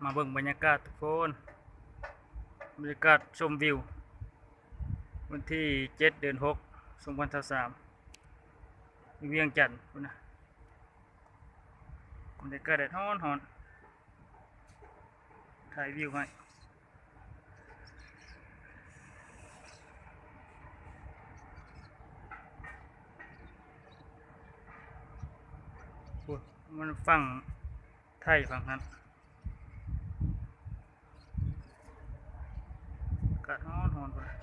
ມາເບິ່ງບັນຍາກາດທຸກຄົນ, ບັນຍາກາດຊົມວິວ ວັນທີເຈັດ ເດືອນຫົກ ສອງພັນຊາວສາມ ຢູ່ວຽງຈັນພຸ້ນນະ. ບັນຍາກາດແດດຮ້ອນໆ ຖ່າຍວິວໃຫ້. ໂອ້ຍ ມັນຝັ່ງໄທຝັ່ງນັ້ນ ອາກາດຮ້ອນໆ ພຸ້ນນະ.